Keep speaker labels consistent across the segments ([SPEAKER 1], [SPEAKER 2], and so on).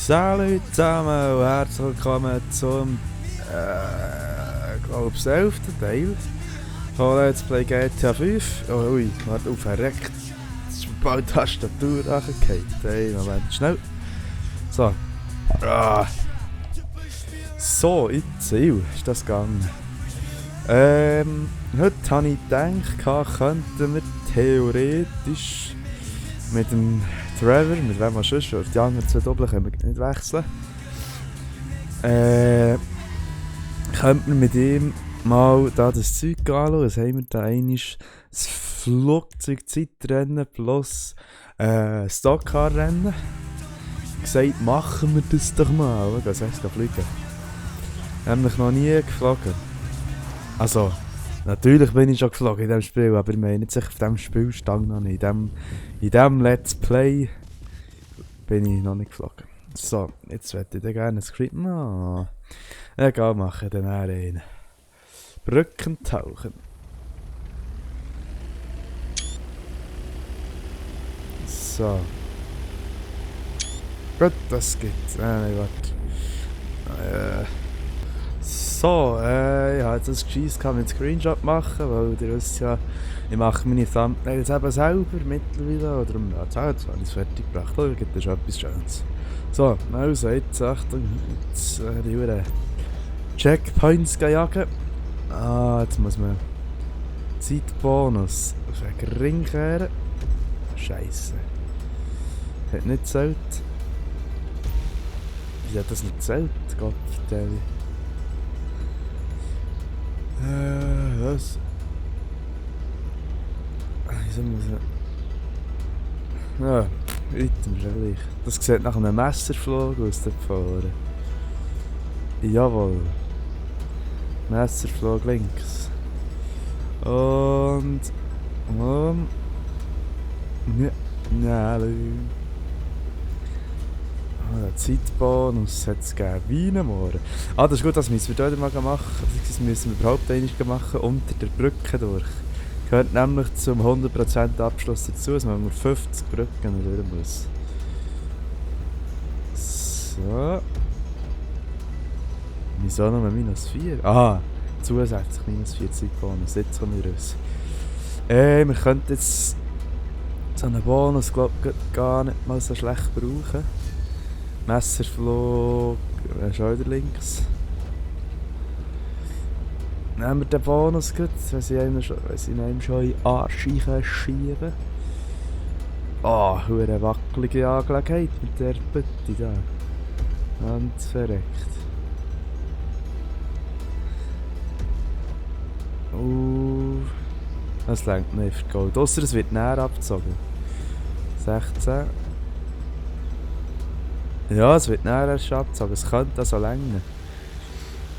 [SPEAKER 1] Salut zusammen und herzlich willkommen zum, glaube ich, 11. Teil von Let's Play GTA 5. Oh, ui, warte auf, verreckt. Jetzt ist mir bald die Tastatur nachgefallen. Hey, Moment, schnell. So. Ah. So, jetzt ist das gegangen. Heute habe ich gedacht, könnten wir theoretisch mit dem Trevor, mit wem wir schon auf die anderen zwei Doppel können wir nicht wechseln. Könnte man mit ihm mal da das Zeug anschauen. Was haben wir da? Eines das Flugzeugzeitrennen plus Stockcar-Rennen. Gesagt, machen wir das doch mal. Was heißt da fliegen? Nämlich noch nie geflogen. Also, natürlich bin ich schon geflogen in diesem Spiel, aber ich meine jetzt auf diesem Spielstand noch nicht. In diesem Let's Play bin ich noch nicht geflogen. So, jetzt möchte ich dann gerne ein Skript machen. Egal, machen dann einen. Brücken tauchen. So. Gut, das gibt's. Nein, warte. So, ich habe jetzt das Gescheiss mit einem Screenshot machen, weil ihr wisst ja, ich mache meine Thumbnails eben selber mittlerweile, oder jetzt habe ich es fertig gebracht, da gibt es etwas Schönes. So, also jetzt, Achtung, jetzt die Checkpoints jagen. Jetzt muss man Zeitbonus auf einen Ring kehren. Scheisse. Hat nicht gezählt. Wie hat das nicht gezählt? Gott, vertelle. Was? Wieso muss ich... Ja, Item ist ja gleich. Das sieht nach einem Messerflug aus dort vorne. Jawohl. Messerflug links. Und... Nein. Der Zeitbonus hat es gegeben. Weinenmohren. Das ist gut, dass wir es wieder mal machen. Das müssen wir überhaupt einmal machen. Unter der Brücke durch. Gehört nämlich zum 100% Abschluss dazu, dass man 50 Brücken durch muss. So. Wieso noch -4? Zusätzlich -4 Zeitbonus. Jetzt kommen wir raus. Wir könnten jetzt so einen Bonus, glaube ich, gar nicht mal so schlecht brauchen. Messerflug, schon wieder links. Nehmen wir den Bonus gut, wenn sie einem schon in den Arsch schieben. Hure wackelige Angelegenheit mit der Pütti da. Ganz verreckt. Das lenkt nicht für Gold. Ausser es wird näher abgezogen. 16. Ja, es wird näher erst abgezogen. Es könnte also länger.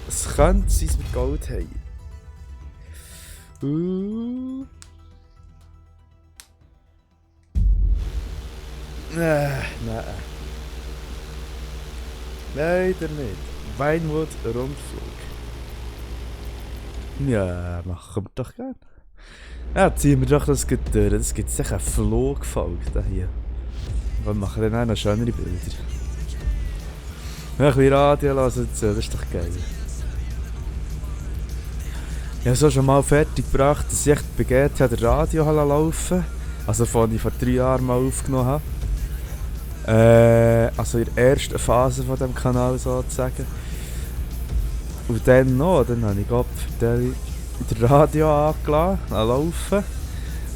[SPEAKER 1] Es könnte sein, dass wir Gold haben. Nein. Leider nicht. Vinewood Rundflug. Ja, machen wir doch gerne. Ja, ziehen wir doch das gut durch. Das gibt sicher einen Flugfolge hier. Wir machen dann auch noch schönere Bilder. Ja, ein bisschen Radio hören, das ist doch geil. Ich habe so schon mal fertig gebracht, dass ich bei GTA das Radio laufen lasse. Also von ich vor 3 Jahren mal aufgenommen habe. Also in der ersten Phase von diesem Kanal sozusagen. Und dann habe ich das Radio angelassen, laufen.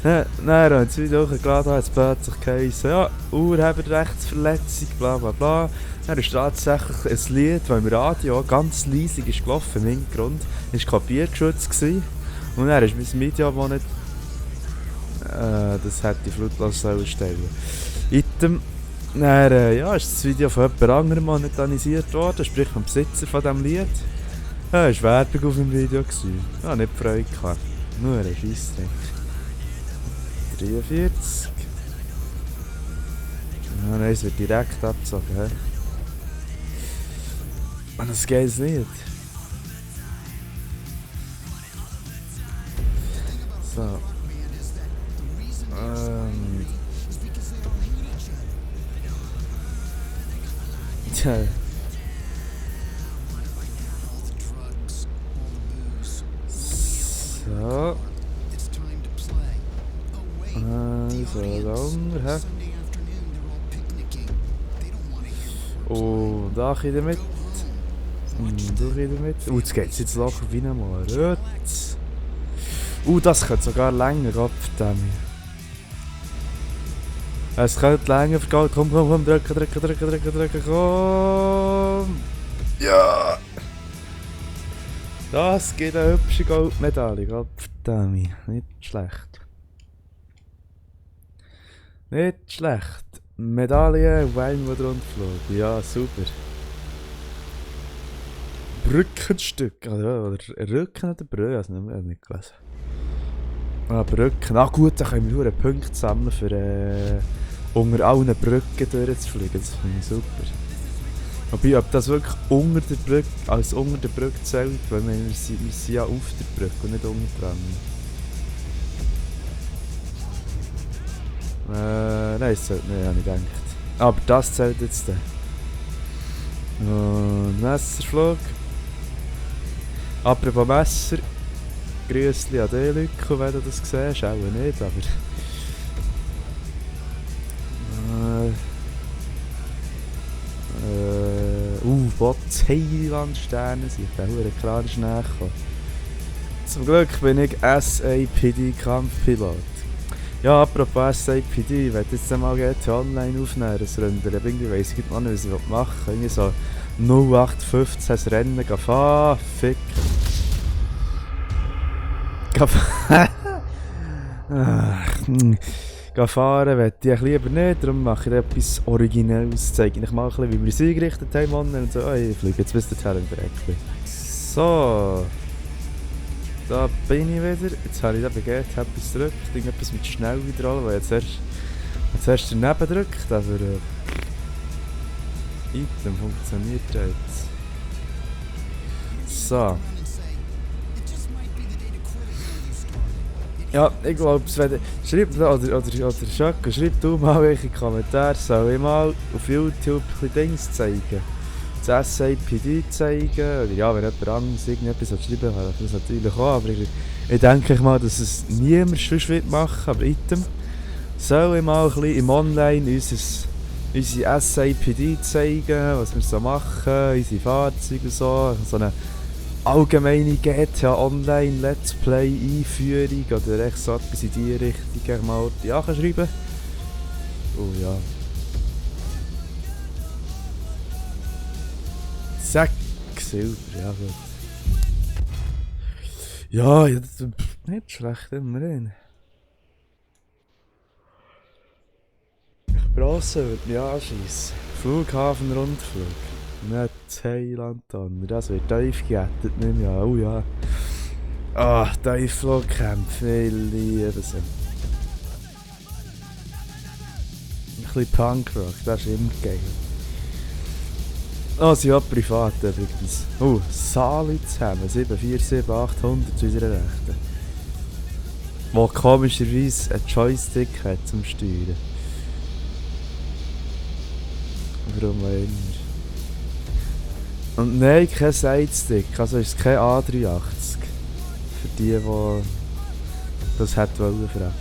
[SPEAKER 1] Dann haben sie wieder hochgeladen, hat es plötzlich geheißen, ja, Urheberrechtsverletzung, bla bla bla. Dann ist tatsächlich ein Lied, das im Radio ganz leise ist gelaufen im Hintergrund, war kopiergeschützt gewesen. Und dann ist mein Video, das nicht... das hätte ich flutlos stellen sollen. Item. Dann ist das Video von jemand anderem monetarisiert worden, sprich vom Besitzer von diesem Lied. Ja, es war Werbung auf dem Video. Ich hatte nicht Freude gehabt. Nur ein Scheissdreck. 43. Ja, nein, es wird direkt abgezogen. Das geht nicht. So. So. Also, da unten, hä? Und da geht er mit. Da geht er mit. Jetzt geht es jetzt locker wie einmal. Rötz. Das könnte sogar länger, Gottverdammt. Es könnte länger vergehen. Komm, drücken, komm! Ja! Das gibt eine hübsche Goldmedaille, Gottverdammt. Nicht schlecht. Nicht schlecht. Medaille, Weinwood Rundflug. Ja, super. Brückenstück. Oder Rücken oder Brü, also nicht gelesen. Brücken. Gut, dann können wir nur einen Punkt sammeln, für unter allen Brücken durchzufliegen. Das finde ich super. Wobei, ob das wirklich unter der Brücke, als unter der Brücke zählt, weil wir sind ja auf der Brücke und nicht unten dran. Nein, das zählt nicht, habe ich gedacht. Aber das zählt jetzt dann. Und Messerflug. Apropos Messer. Grüßli an die Leute, wenn du das siehst. Auch nicht, aber... wo die Thailand-Sterne sind. Ich bin klar näher gekommen. Zum Glück bin ich SAPD-Kampfpilot. Ja, apropos SAPD, ich werde jetzt mal GTA Online aufnehmen, das Rennen. Irgendwie weiss ich noch nicht, was ich machen will. Irgendwie so 0815 das Rennen fahren, fick. Fahren möchte ich lieber nicht, darum mache ich etwas Originelles. Zeige ich mal ein bisschen, wie wir uns eingerichtet haben und so. Ich fliege jetzt bis dorthin direkt. So. Da bin ich wieder. Jetzt habe ich da bei GTA etwas gedrückt. Irgendetwas mit schnell wieder rollen, weil jetzt erst daneben gedrückt, aber Item funktioniert jetzt. So. Ja, ich glaube, schreibt oder Schöcke, schreib du mal welche Kommentare, soll ich mal auf YouTube ein bisschen Dings zeigen? Das SAPD zeigen, oder ja, wenn jemand anderes irgendetwas schreiben kann, das natürlich auch, aber ich denke mal, dass es niemand sonst wird machen, aber Item soll ich mal ein bisschen im Online unsere SAPD zeigen, was wir so machen, unsere Fahrzeuge und so eine allgemeine GTA Online Let's Play Einführung oder echt so etwas in die Richtung mal schreiben. Oh ja. Zack, Silber, ja gut. Ja, nicht schlecht, immerhin. Bronze würde mich anschiessen. Flughafen Rundflug. Nicht Thailand an. Das wird tief gejettet, nicht mehr. Oh ja. Tiefflugkämpfe, ich liebe sie. Ein bisschen Punkrock, das ist immer geil. Sie hat privat übrigens. Sali zusammen, 747-800 zu unserer Rechten. Wo komischerweise einen Joystick hat zum Steuern. Warum auch immer. Und nein, kein Sidestick, also ist es kein A380. Für die das hätte wollen fragen.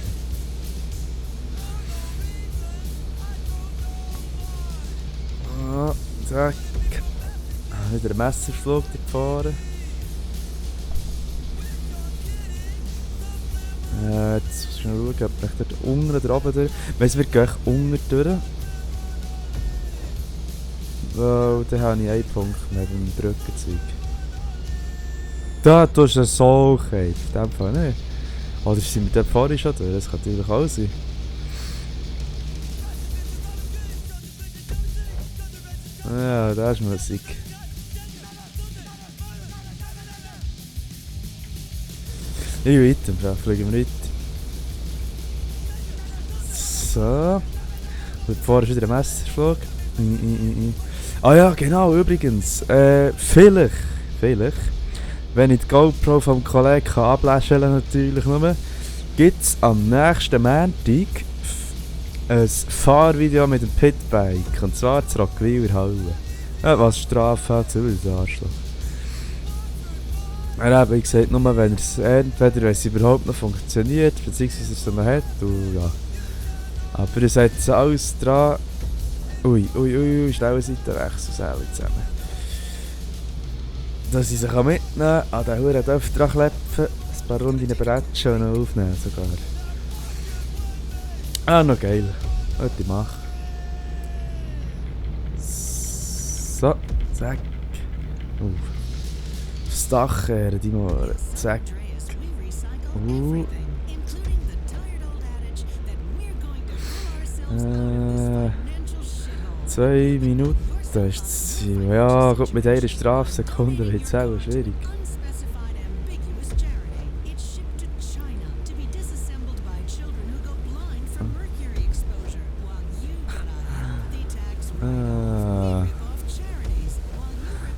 [SPEAKER 1] Zack. Wieder ein Messerflug gefahren. Jetzt muss ich mal schauen, ob ich dort unten oder oben durch. Weiss, wir gehen unten durch. Weil dann habe ich einen Punkt mehr beim Brückenzeug. Da tust du so okay. In dem Fall nicht. Oder sind wir dort vorhin schon durch? Das kann natürlich auch sein. Ja, da ist Musik. Ich will weiter, fliegen wir weiter. So. Und vorher ist wieder ein Messerflug. Ja, genau, übrigens. Vielleicht, wenn ich die GoPro vom Kollegen ablächeln kann, natürlich nur, gibt es am nächsten Montag ein Fahrvideo mit dem Pitbike. Und zwar zu Roggwiler Halle. Ja, was Strafe hat, so ist Arschloch. Er hat wie gesagt, nur wenn es entweder wenn es überhaupt noch funktioniert, beziehungsweise es noch hat, ja. Aber ihr seid jetzt alles dran. Ui, schnelle Seitenwechsel selber zusammen. Dass ich sie mitnehmen kann, an den Huren Dörfer dran klepfen, ein paar Runden bretschen und noch aufnehmen sogar. Ah, noch geil. Was ich mache. So, zack. Aufs Dach kehren, die Mohren. Zack. 2 Minuten ist das Ziel. Ja, gut, mit einer Strafsekunde wird es auch schwierig.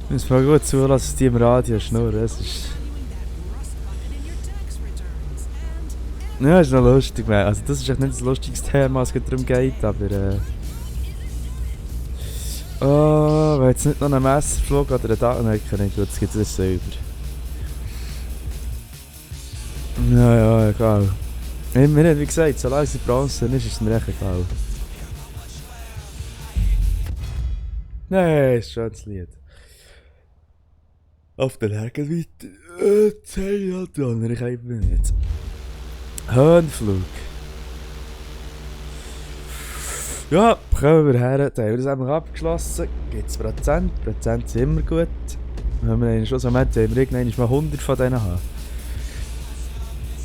[SPEAKER 1] Ich muss mal gut zulassen, dass die im Radio schnurren. Das ist... Ja, ist noch lustig, man. Also das ist echt nicht das lustigste Thema, es darum geht, aber oh, wenn jetzt nicht noch ein Messerflug oder ein Datenhacker nicht gut, das gibt es selber. Ja, egal. Immerhin, wie gesagt, solange es in Bronze ist, ist es mir echt egal. Nein, ist ein schönes Lied. Auf den Hergen weiter. 10 Jahre dran, ich eben nicht. Höhenflug. Ja, kommen wir her, da haben wir das einfach abgeschlossen. Gibt es Prozent? Prozent sind immer gut. Wenn wir einen Schlussmoment haben, wir irgendwann mal 100 von denen haben.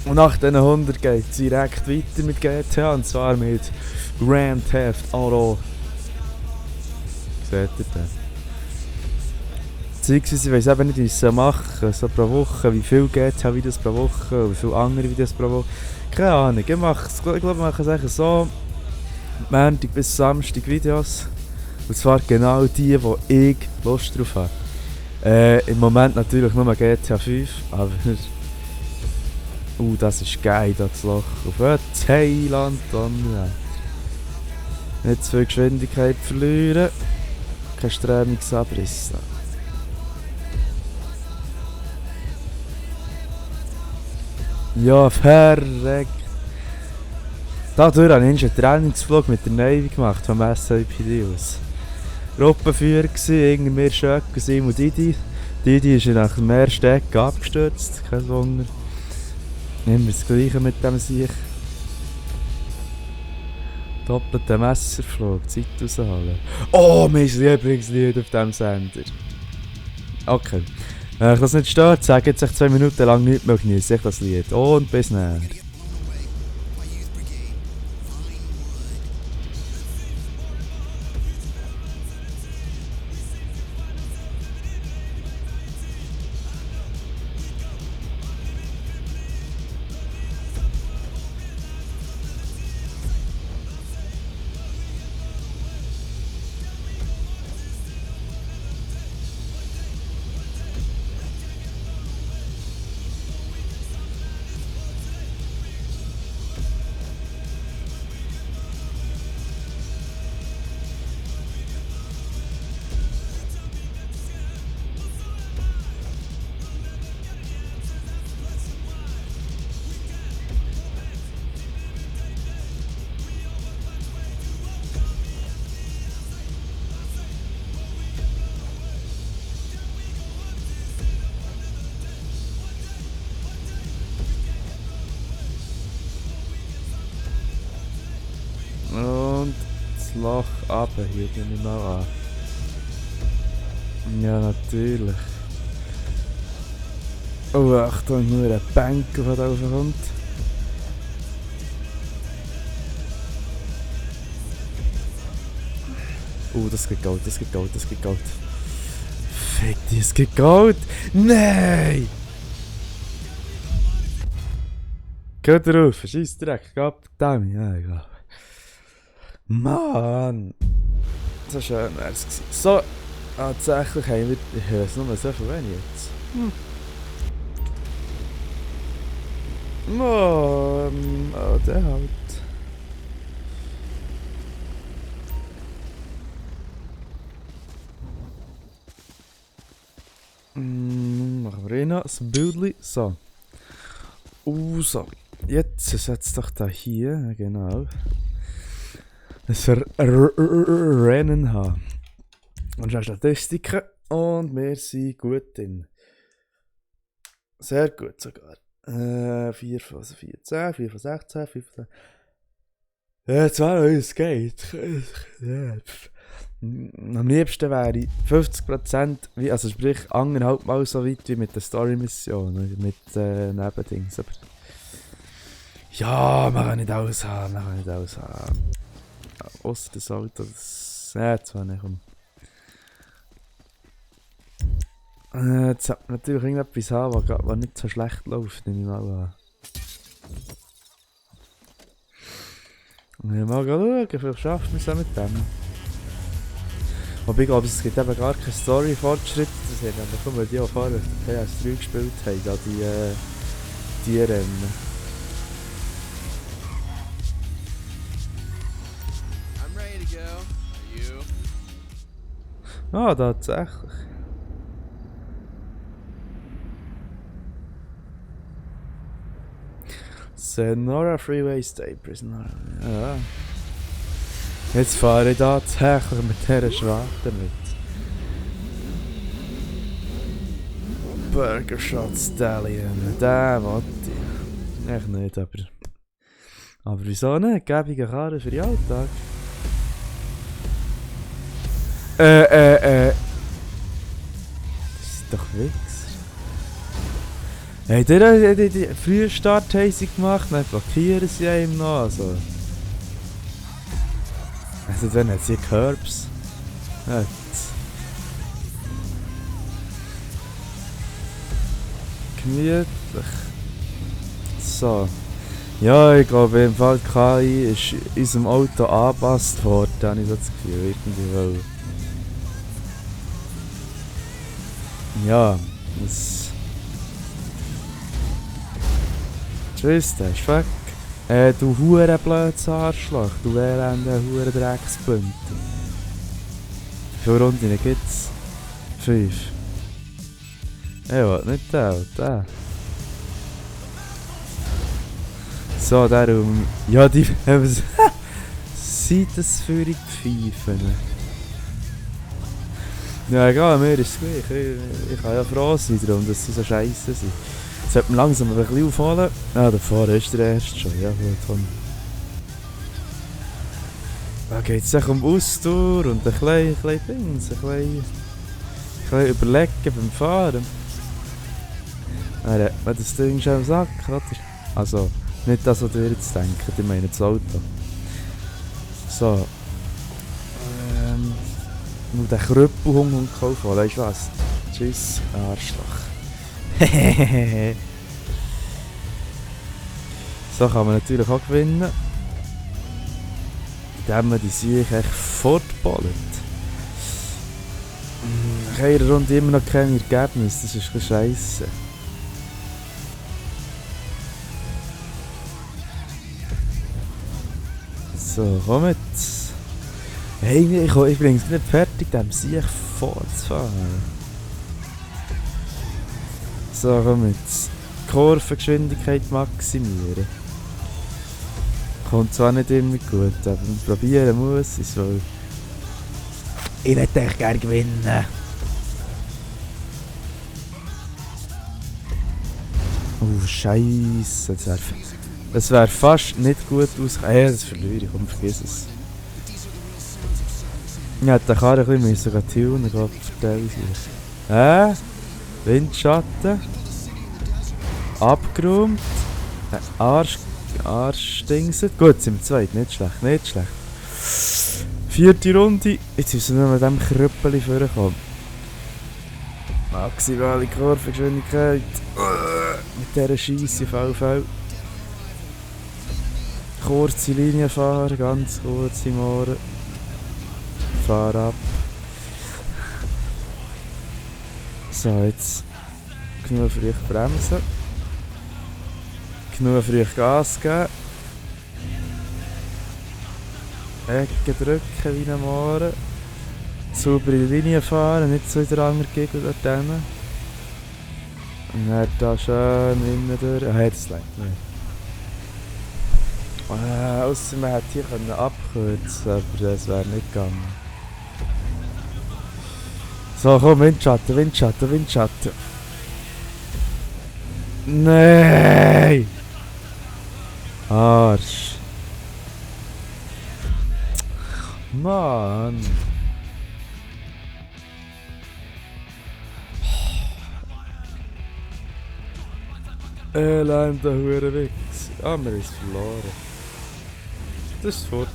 [SPEAKER 1] Und nach diesen 100 geht es direkt weiter mit GTA, und zwar mit Grand Theft Auto. Seht ihr das? Beziehungsweise ich weiss eben nicht, wie ich es machen so pro Woche, wie viel GTA-Videos pro Woche, und wie viele andere Videos pro Woche. Keine Ahnung, ich glaube, ich mache es eigentlich so, Montag bis Samstag Videos. Und zwar genau die, wo ich Lust drauf habe. Im Moment natürlich nur GTA 5, aber... das ist geil, das Loch. Auf Thailand dann. Nicht zu viel Geschwindigkeit verlieren. Kein Strömungsabriss. Ja, verreckt. Dadurch habe ich einen Trainingsvlog mit der Navy gemacht, vom SIPD aus. Gruppenführer war, irgendwie Schöcke, Sim und Didi. Didi ist nach dem ersten Eck abgestürzt, kein Wunder. Immer das Gleiche mit dem Sieg. Doppelter Messerflug, Zeit rausholen. Oh, mein Lieblingslied auf diesem Sender. Okay. Wenn euch das nicht stört, sage jetzt 2 Minuten lang nichts mehr, genieße ich das Lied. Und bis näher. Und das Loch runter, hier nehme ich mal an. Ja, natürlich. Oh, Achtung, nur ein Banker, der da raufkommt. Das geht Gold, das geht Gold, das geht Gold. Fick dich, es geht Gold! Nein! Geh drauf, scheiß Dreck, Gabdami, ja, egal. Mann! So schön wäre es gewesen. So, tatsächlich haben wir... Ich höre es nur so viel wenig jetzt. Mann! Oh, der halt. Machen wir noch ein Bildchen. So. So. Jetzt setzt doch da hier, genau, ein Rennen haben. Und schon Statistiken. Und wir sind gut drin. Sehr gut sogar. 4 von 14, 4 von 16, 5 von 16. Ja, zwar es geht. Am liebsten wäre 50%, also sprich 1,5 Mal so weit wie mit der Story-Mission, mit Nebendings. Aber ja, man kann nicht alles haben, Ausser das Auto, das... Ja, zwar nicht, komm. Jetzt hat man natürlich irgendetwas haben, was nicht so schlecht läuft, nehme ich mal an. Mal schauen, vielleicht schafft man es auch mit dem. Aber ich glaube, es gibt eben gar keinen Story-Fortschritt. Das haben einfach nur die, die vorher PS3 gespielt haben, da die Rennen.
[SPEAKER 2] I'm ready to go. Are you?
[SPEAKER 1] Ah, tatsächlich. Senora Freeway State Prisoner. Ja. Jetzt fahre ich tatsächlich mit dieser Schwarte mit. Burger Shot Stallion. Den wollte ich. Echt nicht, aber... Aber wieso nicht? Gäbige Karre für den Alltag. Das ist doch Wichser. Hey, die Frühstart haben sie gemacht, dann blockieren sie einem noch. Also dann hat sie Curbs. Gemütlich. So. Ja, ich glaube im Fall KI ist unserem Auto angepasst worden, habe ich so das Gefühl. Irgendwie, weil... Ja, das... Tschüss, der ist weg. Du hure blödes Arschloch, du elende hure Drecksbündel. Wie viele Runden gibt's? 5. Ja, nicht der. So, darum... Ja, die... Sieht das für die Pfeifen? Ja, egal, mir ist es gleich. Ich kann ja froh sein darum, dass sie so scheisse sind. Jetzt sollte man langsam ein bisschen aufholen. Ah, da vorne ist der erste schon. Ja, gut, komm. Da geht es um Ausdauer und ein bisschen Dings, ein bisschen überlegen beim Fahren. Dann hat man das Ding schon im Sack, oder? Also, nicht das, was ihr jetzt denkt, ich meine das Auto. So. Nur den Krüppelhund kaufen, weißt du was? Tschüss, Arschloch. So kann man natürlich auch gewinnen, indem man die Sieg echt fortballt. Nach einer Runde immer noch kein Ergebnis, das ist ein bisschen scheisse. So, komm jetzt. Hey, ich bin nicht fertig, dem Sieg fortzufahren. So, komm jetzt. Kurvengeschwindigkeit maximieren. Kommt zwar nicht immer gut, aber probieren muss ich es wohl. Ich möchte echt gerne gewinnen. Oh, Scheisse. Das wär fast nicht gut ausgekommen. Das verliere ich, komm, vergiss es. Ich hätte den Karren ein bisschen tunen, glaube ich, Windschatten. Abgeräumt. Arschdingset. Gut, sind wir zweit, nicht schlecht. 4. Runde. Jetzt müssen wir mit diesem Krüppeli vorkommen. Maximale Kurvengeschwindigkeit. Mit dieser Scheisse VV. Kurze Linie fahren, ganz kurz im Ohren. Fahr ab. So, jetzt genug früh bremsen. Genug früh Gas geben. Ecke drücken wie ein Mohren. Saubere Linie fahren, nicht so in der anderen Gegend dort hinten. Und dann da schön innen durch. Ah, das leckt nicht. Ausser man hätte hier abkürzen, aber das wäre nicht gegangen. So, komm, Windschatten, Windschatten, Windschatten. Nein! Arsch. Mann. Elender Hurenwitz. Ah, wir haben es verloren. Das ist fort.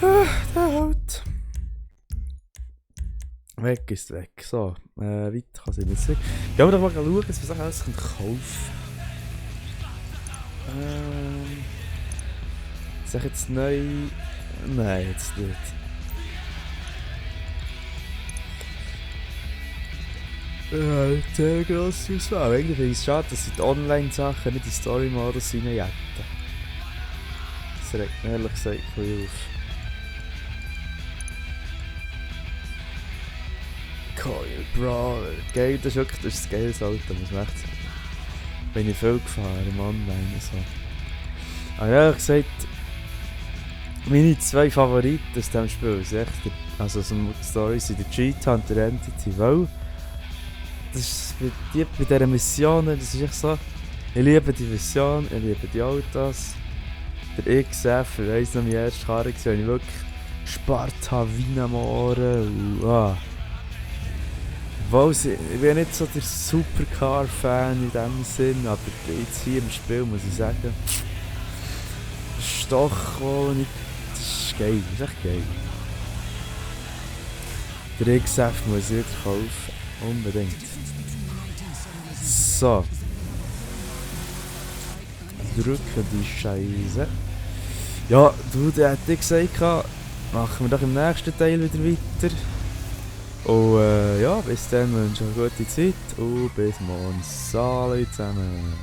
[SPEAKER 1] Der halt. Weg ist weg. So, weiter kann ich nicht sagen. Gehen wir doch mal schauen, was ich alles kaufen kann. Sag ich jetzt neu? Nein, jetzt nicht. Sehr grosse Auswahl. Eigentlich finde ich es schade, dass sie die Online-Sachen nicht in Story-Modus reinjetten. Das regt mich ehrlich gesagt ein bisschen auf. Coil Brawler. Geil, das ist wirklich das geiles Auto, muss man echt sagen. Bin ich viel gefahren im Online und so. Aber ehrlich gesagt, meine zwei Favoriten aus diesem Spiel sind echt also so Stories sind der Cheetah und der Entity, weil das ist bei dieser Mission, das ist echt so, ich liebe die Mission, ich liebe die Autos. Der XF, ich weiss noch, meine erste Karre war, ich wirklich gespart habe wie ein Mohren. Ich bin nicht so der Supercar-Fan in dem Sinn, aber jetzt hier im Spiel muss ich sagen, das ist doch nicht, das ist geil, das ist echt geil. Der XF muss ich wieder kaufen, unbedingt. So. Drücken die Scheiße. Ja, du, der hätte gesagt, machen wir doch im nächsten Teil wieder weiter. Und ja, bis dann wünsche ich eine gute Zeit und bis morgen. Salut zusammen.